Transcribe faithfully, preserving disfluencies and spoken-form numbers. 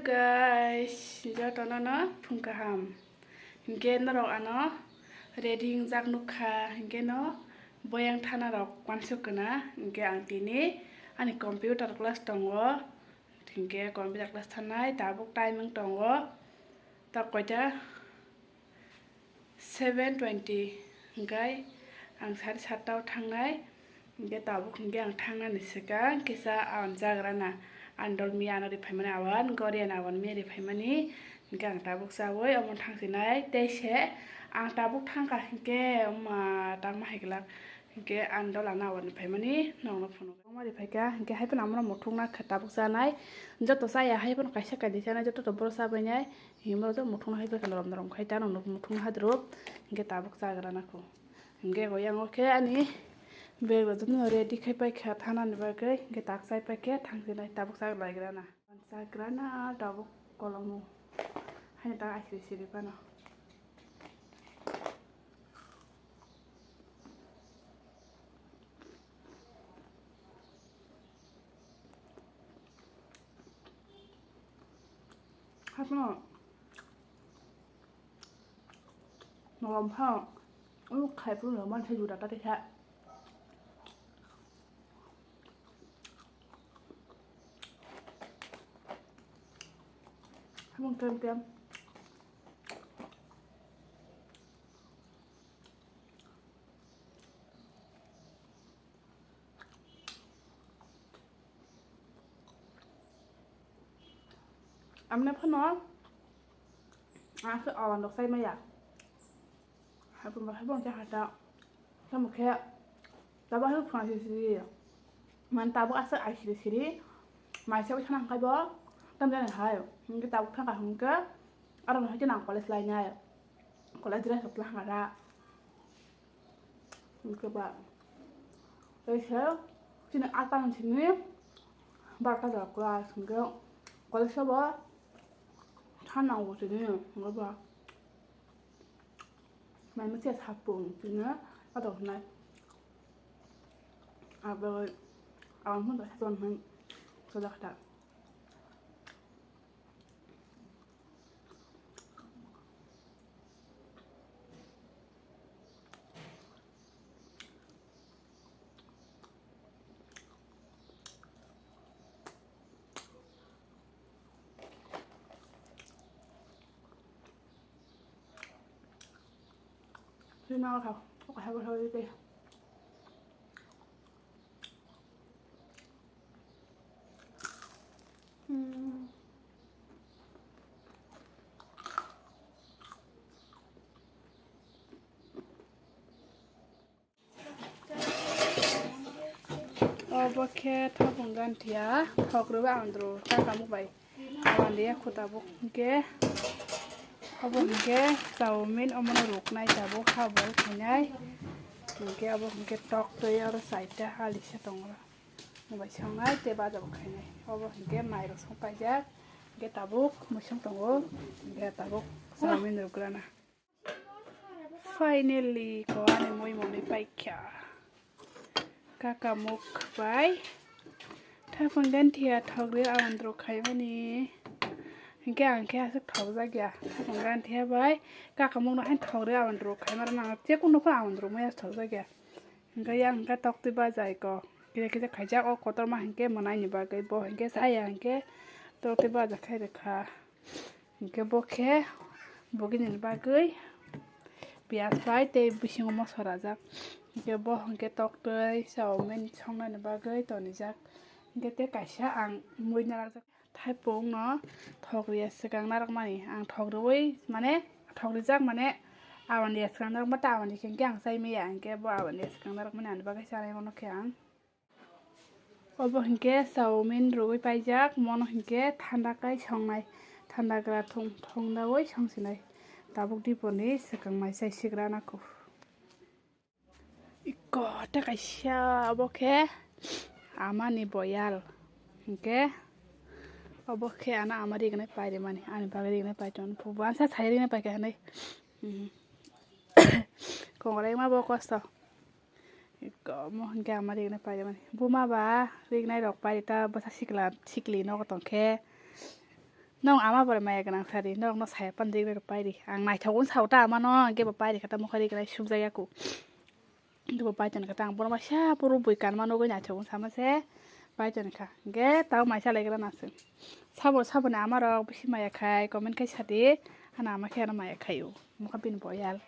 Guys, jotono no phung kaham. Hinkhe norok ano ready wngjak nukha, hinkhe no boyang thana rok wansuk kana, hinkhe ang tini ani computer class tongo, hinkhe computer class thanai tabuk timing tongo, ta koita? Seven twenty, hinkhe ang sari satta o thangnai, hinkhe tabuk hinkhe ang thangnani swkang kisa ang chagrana, ang dol miya ano riphaimani awan, gorian awan miya riphaimani, hinkhe ang tabuk chawi omo thangsinai, tei se ang tabuk thangkha hinkhe ma tangma hai glak, hinkhe ang dol ano awan riphaimani nokno phunuk. Omo riphaikha hinkhe hai phano amorok muthungna khe tabuk chanai, joto chaya hai phano kaisa kainwi chanai, joto to boro chabainai. Himoro to muthungna hai phai khe norom norom khai ta, nokno muthungna hadro. Hinkhe tabuk chagrana kho. Hinkhe bo yang o khe ani bag rok jotono ready khai paikha thanani bagwi. Hinkhe tak chai paikhe thangsinai tabuk chagrana. Chagrana tabuk kolomo. Haino ta asiri siri phano. Haphano norom phano uk khai phuru norom mani sai juda ta teisa. Haphang kem kem. Amne phano ang khe awan rok chai maya. Haphang ba haphang cha hata. Tamo khe tabuk hai phano siri siri. Man tabuk aswk ai siri siri. Mai se wngkha nang kaibo. Tam jani hai. Hinkhe tabuk thangkha hinkhe. Aro hai khe nang college lainai. College dress rok tla hangara. Hinkhe ba tei se chini ata ni simi barta jora class hinkhe college o bo thanang bo tini hinkhe ba mai masa sapung tini ata hinai abo ang phano ta saton hin sojakta. Sima ka, ka ha ba ha te. Hmm. Obo khe thopung ganthia, thok rwui andro ta kamuk bai. Awan de yakho tabuk hinkhe, obo hinkhe chowmin omono ruknai tabuk ha boil khainai. Hinkhe obo hinkhe tok twi oro side o halisa tongo. Obai songnai tei baja bo khainai. Obo hinkhe mairok song paijak. Hinkhe tabuk muisung tongo. Hinkhe tabuk chowmin rugrana. Finally, ko ani moi monwi paikha. Kaka muk bai. Thapung ganthia thok rwui awan rok khaimani. Hinkhe ang khe aswk thokjak ya. Thapung ganthia bai. Kaka mukno haino thok rwui awan rok khaima rwmani. Chekung nokha awan rok maya thokjak ya. Hinkhe yang hinkhe toktwi bajai ko. Kisa kisa khaijak o kotorma hinkhe mwnaini bagwi. Bo hinkhe saya hinkhe toktwi baja khai rwkha. Hinkhe bo khe bugini bagwi piyaj bai tei bisingo moso rajak. Hinkhe bo hinkhe toktwi chowmin songnani bagwi tonijak. Hinkhe tei kaisa ang mui narwkjak. Thaipungno thok riya swkang narwkmani. Ang thok rwui mane thok rijak mane awan riya swkang narwkma tei awan rikhe hinkhe ang chai maya. Hinkhe bo awan riya swkang narwkmani ani bagwi chanai mano khe ang. Obo hinkhe chowmin rwui paijak, mono hinkhe thanda kai songnai, thanda gra thung thung daui songsinai. Tabuk diponi swkang mai chai sigra nako. Iko tei kaisa obo khe amani boyal hinkhe obo khe ano ama rignai pairimani, ani bagwi rignai paiton, bubo ansa sai rignai paikha hinwi. Kongrai ma bo kosto. Iko omo hinkhe ama rignai paimani. Buma ba rignai rok pai ta bwsa sikla sikli nogo tongkhe. Nong ama bore maya gwnang sari, nong no saya pan ri ri pai ri. Ang naithok wng sao ta ama no, hwnkhe bo pai ri kha ta mokha ri gwnai suk jaya ku. Hwnkhe bo pai ton kha ta ang bono masa puro bui kanma nugui naithok wng sama se pai ton kha. Hwnkhe tao maisa lai gra na se. Sabo sabo ni ama rok bisi maya khai comment khai sadi, ano ama khe ano maya khai o. Mokha bini boyal.